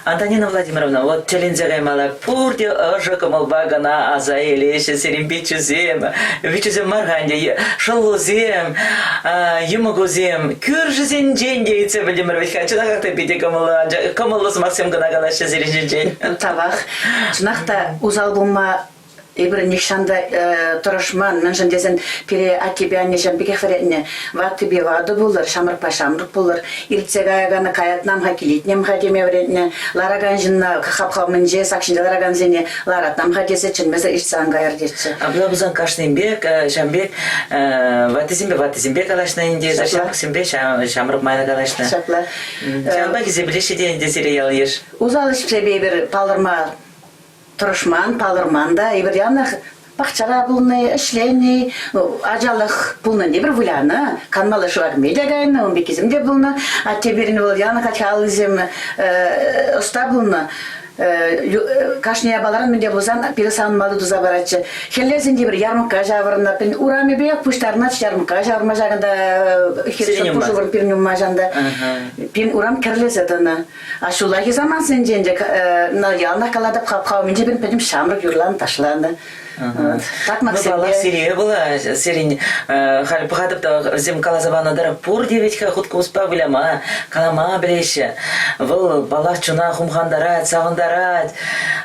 Антонина Владимировна, вот тӗлӗнсе каймалла, пурте ӑшӑ кӑмӑлпа кӑна аса илеҫҫӗ сирӗн пиччӳсем, пиччӳсем мар-ха ӗнтӗ, шӑллусем, йӑмӑкусем, кӳршӗсенчен те ыйтса пӗлтӗмӗр вӗт-ха, чӑнахах та питӗ кӑмӑллӑ, анчах кӑмӑллӑ сӑмахсем кӑна калаҫҫӗ сирӗн ҫинчен. Тавах. Чӑнах та усал пулма Эпир нихҫан та тӑрӑшман, мӗншӗн тесен пире аттепе анне ҫав пекех вӗрентнӗ. Ваттипе ватӑ пулӑр, ҫамрӑкпа ҫамрӑк пулӑр. Иртсе каякана каятнам-ха, килетнем-ха теме вӗрентнӗ. Ларакан ҫынна хапха умӗнче, сак ҫинче ларакансене ларатнам-ха тесе чӗнмесӗр иртсе ан кайӑр тетчӗ. Апла пулсан кашнинпе ҫавӑн пек ваттисемпе ваттисемпе калаҫнӑ ӗнтӗ, ҫамрӑксемпе ҫамрӑк майлӑ калаҫнӑ. Ҫапла. Ҫавӑнпа хисеплеҫҫӗ те ӗнтӗ сире ял-йыш. Усал ӗҫсемпе эпир палӑрма Тӑрӑшман, палӑрман та. Эпир яланах пахчара пулнӑ, ӗҫленӗ, ачалӑх пулнӑ тепӗр вылянӑ, канмалли шыва кӗме те кайнӑ, ун пеккисем те пулнӑ. Атте пирӗн вӑл яланах аллисем ӑста пулнӑ. Кашни япаларан мӗн те пулсан пире савӑнмалли туса паратчӗ. Хӗллесен те пӗр ярмӑркка ҫавӑрнӑ, урамӗпех пуҫтарӑнатчӗ ярмӑркка ҫавӑрма ҫакӑнта хирӗҫ пушӑ вырӑн пирӗн умма ҫанта. Пирӗн урам кӗрлесе тӑнӑ. А ҫуллахи самантсенчен те яланах калатӑп, хапха умӗнче пирӗн пӗтӗм ҫамрӑк юрланӑ, ташланӑ. Ну, паллах, сире пула, сирӗн халь пӑхатӑп та вӗсем каласа панӑ тӑрӑх пурте вӗт-ха хуткупӑспа выляма, калама пӗлеҫҫӗ. Вӑл, паллах, чуна хумхантарать, савӑнтарать.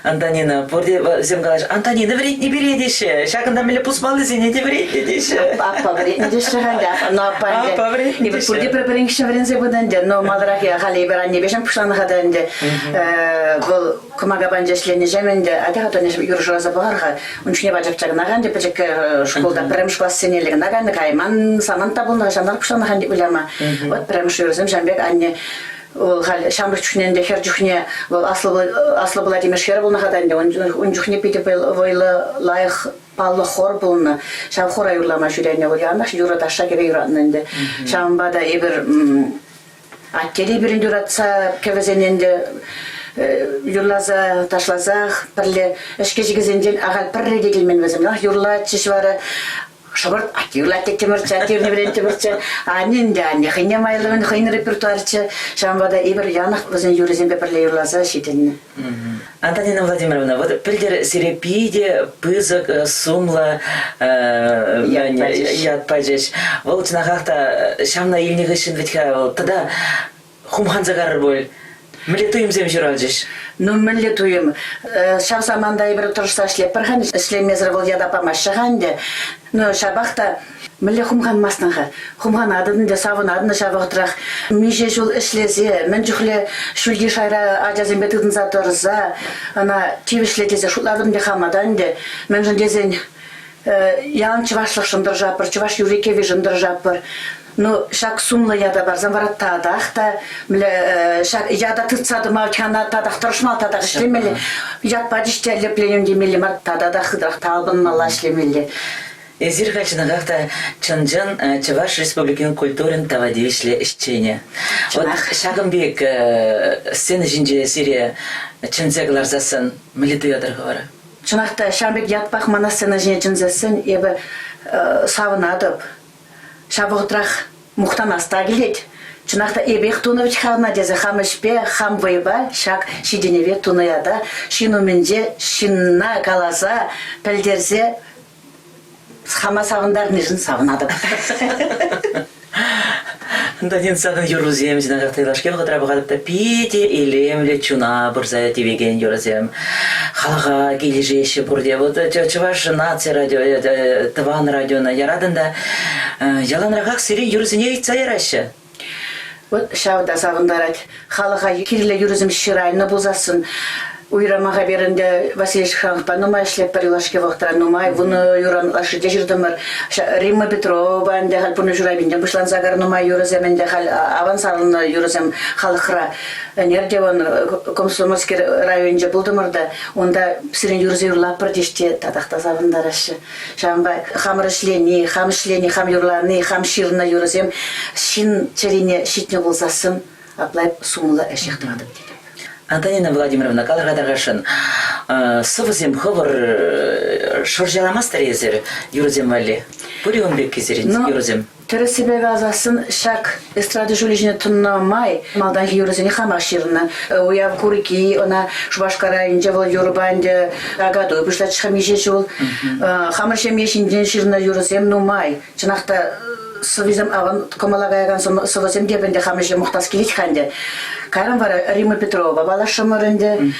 Антонина, пурте вӗсем калаҫҫӗ, Антонина вӗрентни пире теҫҫӗ, ҫакӑнта мӗнле пусмаллисене те вӗрентнӗ теҫҫӗ. Аппа вӗрентнӗ теҫҫӗ халь, но аппа ӗнтӗ. Аппа вӗрентнӗ Эпир пурте пӗр-пӗрин хыҫҫӑн вӗренсе пынӑ ӗнтӗ, но маларах халь эпир аннепе пуҫланӑ-ха та ӗнтӗ. Вӑл кӑмака панча ӗҫленӗҫем ӗнтӗ, атя-ха Тоня юр шыраса пӑхар-ха. Ун чухне пачӑк кӑна ӗнтӗ пӗчӗк шкулта пӗрремӗш классене кӑна кайнӑ, кайман самант та пулнӑ, ҫавна пуҫланӑ-ха ӗнтӗ выляма. Вот пӗрремӗш юрӑсем ҫавӑн пек анне вӑл халь ҫамрӑк чухне ӗнтӗ хӗр чухне вӑл аслӑ аслӑ Владимир хӗрӗ пулнӑ-ха та ӗнтӗ ун чухне питӗ вӑйлӑ лайӑх паллӑ хор пулнӑ. Ҫав хора юрлама ҫӳренӗ вӑл яланах юрӑ-ташша кӗвӗ юратнӑ ӗнтӗ. Ҫавӑнпа та эпир атте те пирӗн юратса кӗвӗсене ӗнтӗ юрласа ташласах пӗрле ӗҫкӗ-ҫикӗсенчен ахаль пӗрре те килмен вӗсем. Юрлатчӗҫ вара шӑпӑрт атте юрлать теттӗмӗрччӗ, атте юрне вӗренттӗмӗрччӗ. Анне ӗнтӗ анне хӑйне майлӑ хӑйӗн репертуарччӗ. Ҫавӑнпа та эпир яланах вӗсен юррисемпе пӗрле юрласа ҫитӗннӗ. Антонина Владимировна, вот пӗлтӗр сире питӗ пысӑк сумлӑ ят пачӗҫ. Вӑл чӑнахах та ҫавна илнӗ хыҫҫӑн вӗт-ха вӑл тата хумханса карӑр пуль. Мӗнле туйӑмсем ҫуралчӗҫ? Ну, мӗнле туйӑм? Ҫав саманта эпир тӑрӑшса ӗҫлетпӗр-ха, ӗҫлемесӗр вӑл ята памаҫҫӗ-ха ӗнтӗ. Но ҫапах та мӗнле хумханмастӑн-ха? Хумханатӑн ӗнтӗ, савӑнатӑн ҫав вӑхӑтрах. Миҫе ҫул ӗҫлесе, мӗн чухлӗ ҫӳлти шайра ачасемпе тытӑнса тӑрса ӑна тивӗҫлӗ тесе шутлатӑп ӗнтӗ хама та ӗнтӗ. Мӗншӗн тесен ялан чӑвашлӑхшӑн тӑрӑшатпӑр, чӑваш юрри-кӗввишӗн тӑрӑшатпӑр. Ну, ҫак сумлӑ ята парсан вара татах та ҫак ята тытса тӑма хана татах тӑрӑшма, татах ӗҫлемелле. Ят пачӗҫ те лепленем темелле мар, тата та хытӑрах талпӑнмалла ӗҫлемелле. Эсир халь чӑнахах та чӑн-чӑн Чӑваш Республикин культурин тава тивӗҫлӗ ӗҫченӗ. Вот ҫакӑн пек сцена ҫинче сире чӗнсе кӑларсассӑн мӗнле туятӑр-ха вара? Чӑнах та ҫавӑн пек ятпах мана сцена ҫине чӗнсессӗн эпӗ савӑнатӑп. Ҫав вӑхӑтрах мухтанас та килет. Чӑнах та эпех тунӑ вӗт-ха ӑна тесе хам ӗҫпе, хам вӑйпа ҫак ҫитӗнӗве тунӑ ята ҫын умӗнче ҫынна каласа, пӗлтерсе хама савӑнтарнишӗн савӑнатӑп. Антонин санӑн юррусем чӑнахах та юлашки вӑхӑтра пӑхатӑп та питӗ илемлӗ чуна пырса тивекен юрӑсем. Халӑха килӗшеҫҫӗ пурте. Вот Чӑваш наци радио, тӑван радиона яратӑн та яланрахах сире юрӑсене ыйтса яраҫҫӗ. Вот ҫав та савӑнтарать. Халӑха кирлӗ юрӑсем ҫырайнӑ пулсассӑн уйрӑмах эпир ӗнтӗ Василий Шихановпа нумай ӗҫлетпӗр юлашки вӑхӑтра, нумай вунӑ юран ытлашши те ҫыртӑмӑр. Римма Петрова ӗнтӗ халь пурнӑҫ урапинчен пуҫланса кайрӗ нумай юрӑсем ӗнтӗ халь аван сарӑлнӑ юрӑсем халӑхра. Ӗнер те вон Комсомольски районӗнче пултӑмӑр та унта сирӗн юрӑсем юрлатпӑр теҫ те татах та савӑнтараҫҫӗ. Ҫавӑнпа хамӑр ӗҫлени, хам ӗҫлени, хам юрлани, хам ҫырнӑ юрӑсем ҫын чӗрине ҫитнӗ пулсассӑн апла сумлӑ ӗҫех тӑватӑп тетӗп. Антонина Владимировна, калӑр-ха тархасшӑн. Сӑвӑсем хӑвӑр шӑрҫаламастӑр эсир юрӑсем валли? Пур-и ун пекки сирӗн юрӑсем? Тӗрӗссипе каласассӑн ҫак эстрада ҫулӗ ҫине тӑннӑ май малтанхи юрӑсене хамах ҫырнӑ. Уяв курки ӑна Шупашкар районӗнче вӑл юрӑпа ӗнтӗ Акатуй пуҫлать-ха миҫе ҫул. Хамӑр ҫемье ҫинчен ҫырнӑ юрӑсем нумай. Чӑнах та сӑввисем аван кӑмӑла каякан сӑвӑсем те ӗнтӗ хам ӗҫе мухтас килет-ха ӗнтӗ. Кайран вара Рима Петрова паллашрӑмӑр ӗнтӗ.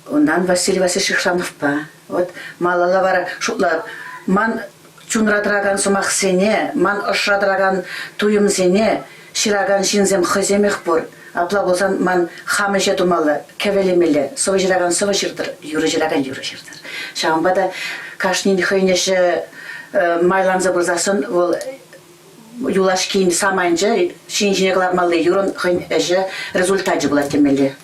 Унтан Василий Васильевич Шихшановпа. Вот малалла вара шутлап. Ман чунра тӑракан сӑмахсене, ман ӑшра тӑракан туйӑмсене ҫыракан ҫынсем хӑйсемех пур. Апла пулсан ман хам ӗҫе тумалла, кӗвӗлемелле. Сӑвӑ ҫыракан сӑвӑ ҫыртӑр, юрӑ ҫыракан юрӑ ҫыртӑр. Ҫавӑнпа та кашнин хӑйӗн ӗҫӗ майланса пырсассӑн вӑл юлашкин саманчӗ ҫын ҫине кӑлармалли юрӑн хӑйӗн ӗҫӗ результачӗ пулать темелле.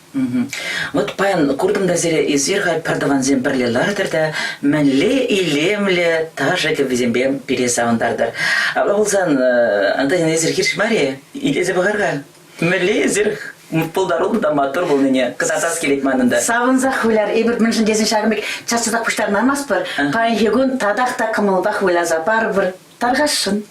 Вот паян куртӑм та сире эсир халь пӗртӑвансем пӗрле лартӑр та мӗнле илемлӗ ташӑ кӗввисемпе пире савӑнтартӑр. Апла пулсан, Антонина, эсир хирӗҫ мар-и? Итлесе пӑхар-ха. Мӗнле эсир пултаруллӑ та маттур пулнине кӑтартас килет манӑн та. Савӑнсах выляр. Эпир мӗншӗн тесен ҫакӑн пек час-часах пуҫтарӑнаймастпӑр. Паянхи кун татах та кӑмӑлпах выляса парӑпӑр. Тархасшӑн.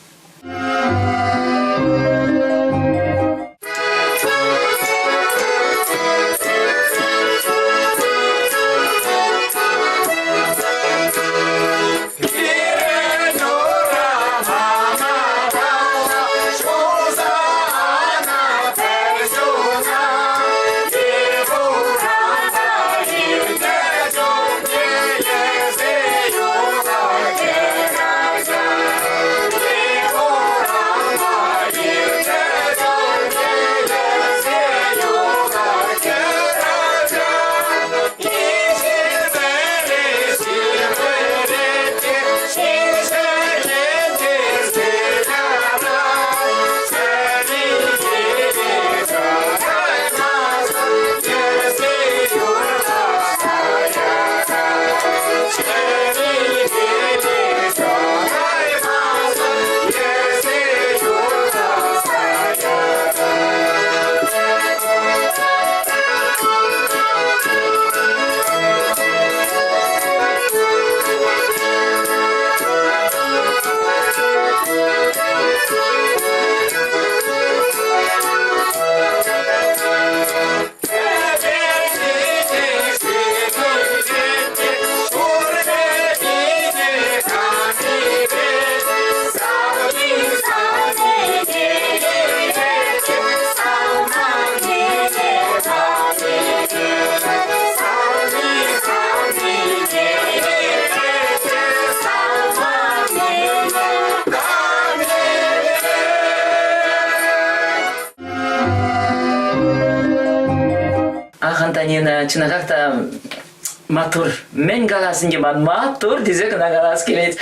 Ах, Антонина, чӑнахах та маттур. Мӗн калас ӗнтӗ ман маттур тесе кӑна калас килет.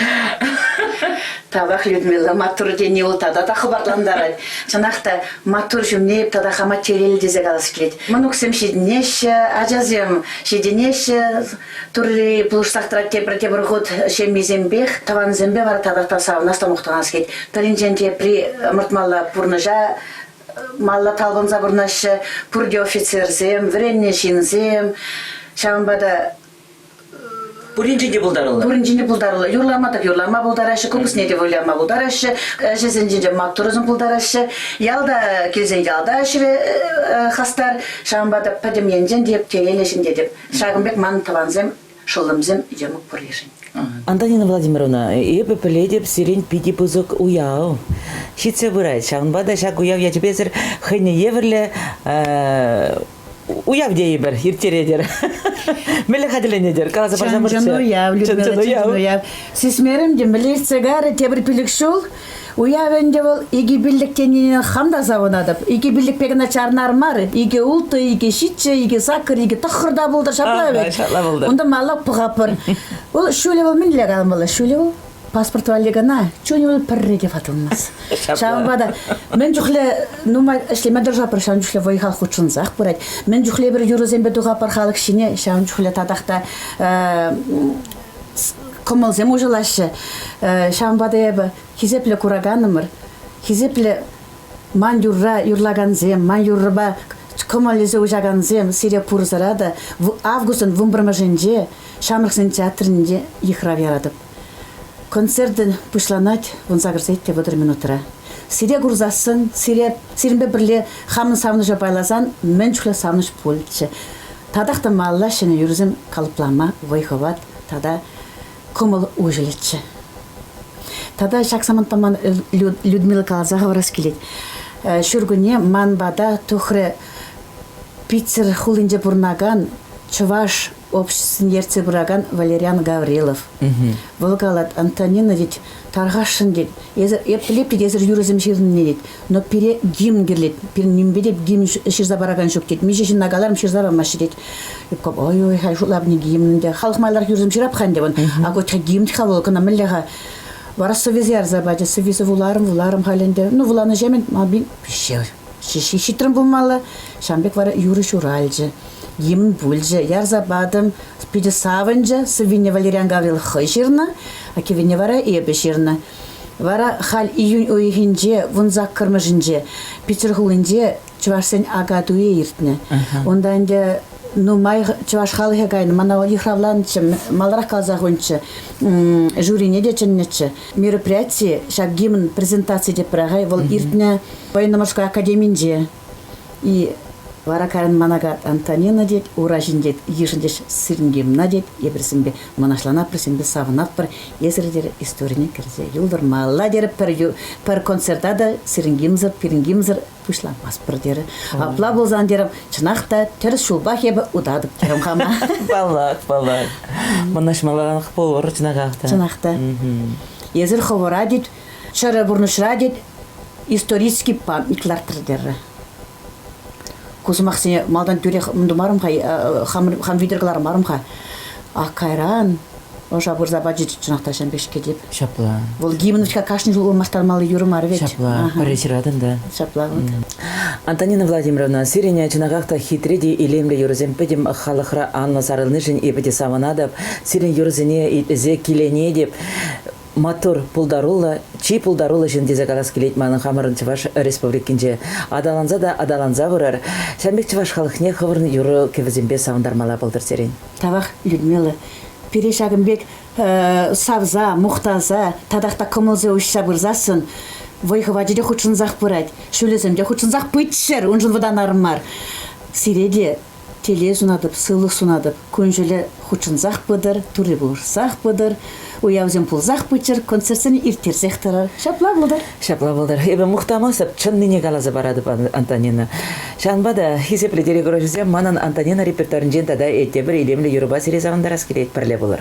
Тавах, Людмила, маттур тени вӑл тата та хӑпартлантарать. Чӑнах та, маттур ҫумне эп тата хама телейлӗ тесе калас килет. Мӑнуксем ҫитӗнеҫҫӗ, ачасем ҫитӗнеҫҫӗ. Турри пулӑшсах тӑрать тепӗр тепӗр хут ҫемйисемпех, тӑвансемпе вара татах та савӑнас та мухтанас килет. Пӗринчен тепри ӑмӑртмалла пурнӑҫа малла талпӑнса пурӑнаҫҫӗ. Пурте офицерсем, вӗреннӗ ҫынсем. Ҫавӑнпа та Пуринчен те пултаруллӑ. Пуринчен те пултаруллӑ. Юрлама так юрлама пултараҫҫӗ, купӑсне те выляма пултараҫҫӗ, ӗҫӗсенчен те маттурсем пултараҫҫӗ. Ялта килсен ялта ӗҫре хастар. Ҫавӑнпа та пӗтӗм енчен те телейлӗ ҫын тетӗп. Ҫакӑн пек ман тӑвансем, шӑллӑмсем йӑмӑк пурришӗн. Антонина Владимировна, эпӗ пӗлетӗп, сирӗн питӗ пысӑк уяв ҫитсе пырать. Ҫавӑнпа та ҫак уяв ячӗпе эсир хӑйне евӗрлӗ уяв тейӗпӗр, ирттеретӗр. Мӗнле хатӗрленетӗр? Каласа парса Чӑн-чӑн уяв, Людмила, чӑн-чӑн уяв. Сисмерӗм те, мӗнле иртсе кайрӗ тепӗр пилӗк ҫул. Уяв ӗнтӗ вӑл икӗ пиллӗк тенине хам та савӑнатӑп. Икӗ пиллӗкпе кӑна чарӑнар мар. Икӗ улттӑ, икӗ ҫиччӗ, икӗ саккӑр, икӗ тӑххӑр та пултӑр ҫапла вӗт. Ҫапла пултӑр. Унта малла пӑхатпӑр. Вӑл ҫулӗ вӑл мӗнле каламалла? Ҫулӗ вӑл паспорт валли кӑна. Чунӗ вӑл пӗрре те ватӑлмасть. Ҫавӑнпа та мӗн чухлӗ нумай ӗҫлеме тӑрӑшатпӑр, ҫавӑн чухлӗ вӑй-хал хутшӑнсах пырать. Мӗн чухлӗ эпир юрӑсемпе тухатпӑр халӑх ҫине, ҫавӑн чухлӗ татах та кӑмӑлсем уҫӑлаҫҫӗ. Ҫавӑнпа та эпӗ хисеплӗ кураканӑмӑр, хисеплӗ ман юрра юрлакансем, ман юрӑпа. кӑмӑлӗсем уҫакансем сире пурсӑра та августӑн 11-мӗшӗнче Ҫамрӑксен театрӗнче йыхрав яратӑп. Концертӗн пуҫланать 18 те 30 минутра. Сире курсассӑн, сире сирӗнпе пӗрле хамӑн савӑнӑҫа пайласан мӗн чухлӗ савӑнӑҫ пулчӗ. Татах та малалла ҫӗнӗ юрӑсем калӑплама вӑй-хӑват тата кӑмӑл уҫӑлӗччӗ. Тата ҫак самантпа ман Людмила каласа хӑварас килет. Ҫуркунне ман пата тухрӗ Питӗр хулинче пурӑнакан чӑваш обществин ертсе пыракан Валериан Гаврилов. Вӑл калать, Антонина тет, тархасшӑн тет, эсӗ эп пӗлеп тет, эсӗр юрӑсем ҫырнине тет, но пире гимн кирлет, пирӗн нимпе те гимн ҫырса паракан ҫук тет, миҫе ҫынна каларӑм ҫырса памаҫҫӗ тет. Эп ой-ой, халь шутлап не гимн ӗнтӗ, халӑх майларах юрӑсем ҫырап-ха ӗнтӗ вӑн, а хоть гимн-ха вӑл, кӑна мӗнле-ха? Вара сӑввисем ярса пачӗ, сӑввисем вуларӑм, вуларӑм халь ӗнтӗ. Ну, вуланӑҫемӗн ҫитрӗм пулмалла. Ҫавӑн пек вара юрӑ ҫуралчӗ. Гимн пулчӗ, ярса патӑм. Питӗ савӑнчӗ. Сӑввине Валериан Гаврилов хӑй ҫырнӑ, а кӗввине вара эпӗ ҫырнӑ. Вара халь июнь уйӑхӗнче, 18-мӗшӗнче, Питӗр хулинче чӑвашсен Акатуйӗ иртнӗ. Унта ӗнтӗ нумай чӑваш халӑхӗ кайнӑ. Мана йыхравланччӗ, маларах каласа хунччӗ. Жюрине те чӗннӗччӗ. Мероприяти ҫак гимн презентаци тепӗр вӑл иртнӗ военно-морской академинче. И вара кайран мана Антонина тет, ура ҫинче йышӑнчӗҫ сирӗн гимна тет, эпир сирӗнпе мӑнаҫланатпӑр, сирӗнпе савӑнатпӑр, эсӗр терӗ историне кӗрсе юлтӑр, малалла терӗ пӗр концерта та сирӗн гимнсӑр, пирӗн гимнсӑр пуҫламастпӑр терӗ. Апла пулсан терӗм, чӑнах та тӗрӗс ҫулпах эпӗ утатӑп терӗм хама. Паллах, паллах. Мӑнаҫмаллах пулӑр чӑнахах та. Чӑнах та. Эсир хӑвӑра тет, чӗрӗ пурнӑҫра тет, исторический памятник лартрӑр терӗ. Ку сӑмахсене малтан тӳрех тумарӑм-ха, хам витӗр кӑлармарӑм-ха. А кайран ӑша пырса пачӗ чӑнах та ҫам пек-ҫке теп. Ҫапла. Вӑл гимночка кашни ҫул ылмаштармалли юрӑ мар вӗт. Ҫапла, пӗрре ҫыратӑн та. Ҫапла вот. Антонина Владимировна, сирӗн чӑнахах та хитре те илемлӗ юрӑсем пӗтӗм халӑхра анлӑ сарӑлнишӗн эпӗ те савӑнатӑп. Сирӗн юрӑсене итлесе киленетӗп. Маттур, пултаруллӑ, чи пултаруллӑ ҫын тесе калас килет манӑн хамӑрӑн Чӑваш Республикинче. Аталанса та аталанса пырар. Ҫавӑн пек чӑваш халӑхне хӑвӑрӑн юрӑ-кӗвӗсемпе савӑнтармалла пултӑр сирӗн. Тавах, Людмила. Пире ҫакӑн пек савса, мухтаса, татах та кӑмӑлсем уҫса пырсассӑн вӑй-хӑвачӗ те хутшӑнсах пырать, ҫулӗсем те хутшӑнсах пыччӑр, уншӑн вӑтанар мар. Сире те телей сунатӑп, сывлӑх сунатӑп. Кун-ҫулӗ хутшӑнсах пытӑр, турри пулӑшсах пытӑр, уявсем пулсах пыччӑр, концертсене ирттерсех тӑрӑр. Ҫапла пултӑр. Ҫапла пултӑр. Эпӗ мухтамастӑп, чӑннине каласа паратӑп, Антонина. Ҫавӑнпа та, хисеплӗ телекуравҫӑсем, манӑн Антонина репертуарӗнчен тата тепӗр илемлӗ юрӑпа сире савӑнтарас килет. Пӗрле пулӑр.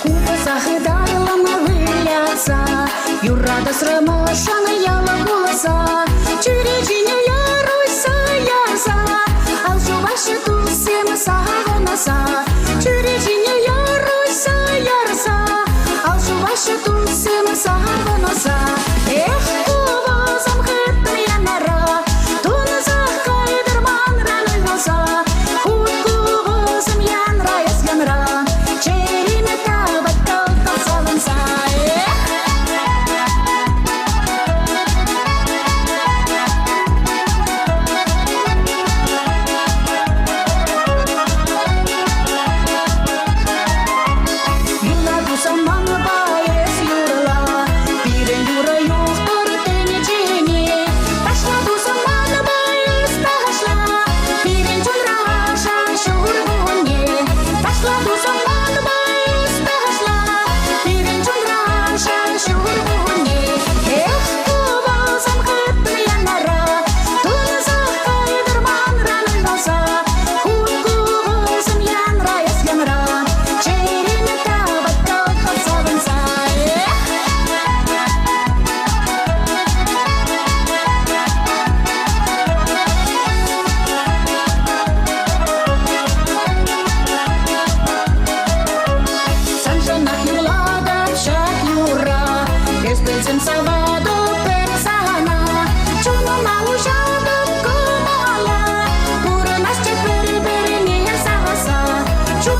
Купӑса хытать.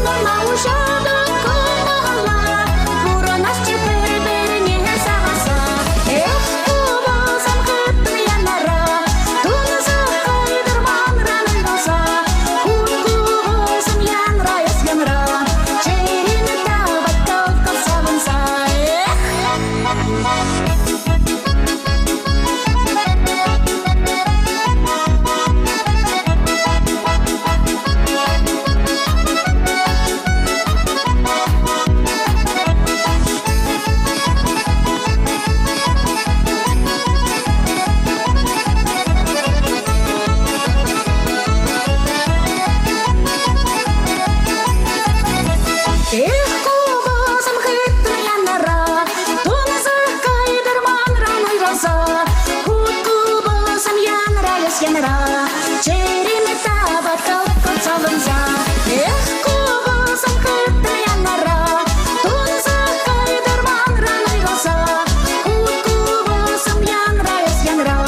Малалла уҫатӑп кӑмӑла, пурӑнасчӗ пӗр-пӗрне савса. Эх, купӑсӑм хыттӑн янӑра, тунсӑх кайтӑр манран уйрӑлса. Хут купӑсӑм янра эс янра, чӗрем тапать кӑлт-кӑлт савӑнса. Эх! Эх, купӑсӑм хыттӑн янӑра, тунсӑх кайтӑр манран уйрӑлса. Хут купӑсӑм янра эс янра, чӗрем тапать кӑлт-кӑлт савӑнса. Эх, купӑсӑм хыттӑн янӑра, тунсӑх кайтӑр манран уйрӑлса. Хут купӑсӑм янра эс янра,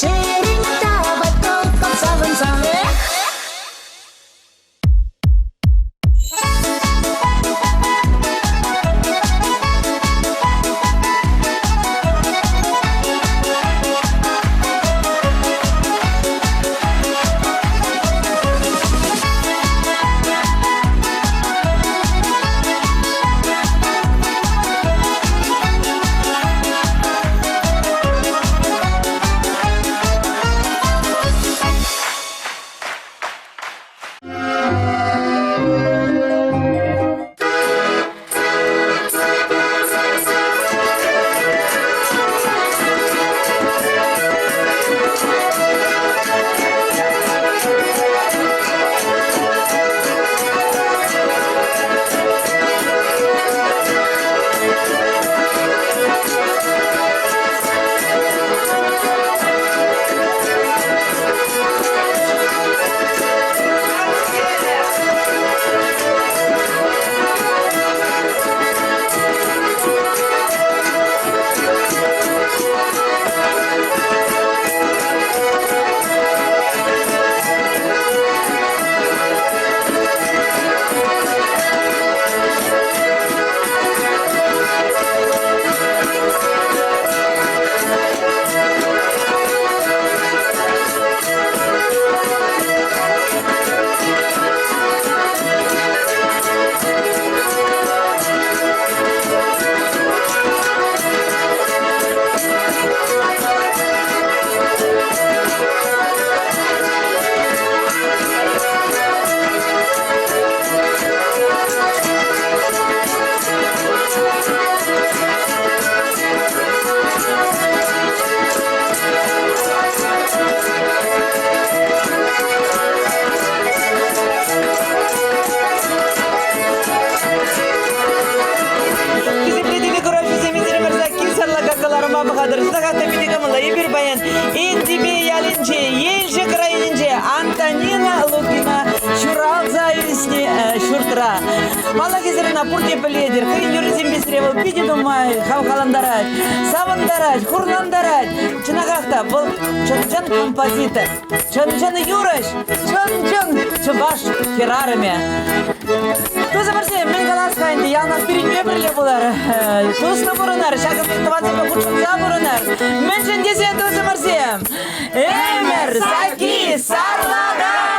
чӗрем тапать кӑлт-кӑлт савӑнса. Эх! Хисеплӗ телекуравҫӑсем, эсир мӑрса кил кӑларма пӑхатӑр. Сахата питӗ кӑмӑллӑ. Эпир паян Энтипе ялӗнче, Елчӗк районӗнче Антонина Лукина ҫуралса ӳснӗ ҫуртра. Паллах, эсир ӑна пурте пӗлетӗр. Хӑйӗн юррисемпе сире вӑл питӗ нумай хавхалантарать, савӑнтарать, хурлантарать. Чӑнахах та, вӑл чӑн-чӑн композитор, чӑн-чӑн юрӑҫ, чӑн-чӑн чӑваш хӗрарӑмӗ. Тусӑмӑрсем, мӗн калас-ха ӗнтӗ, яланах пирӗнпе пӗрле пулар. Туслӑ пурӑнар, ҫакӑн пек тӑвансемпе хутшӑнса пурӑнар. Мӗншӗн тесен, тусӑмӑрсем, ӗмӗр сакки сарлака!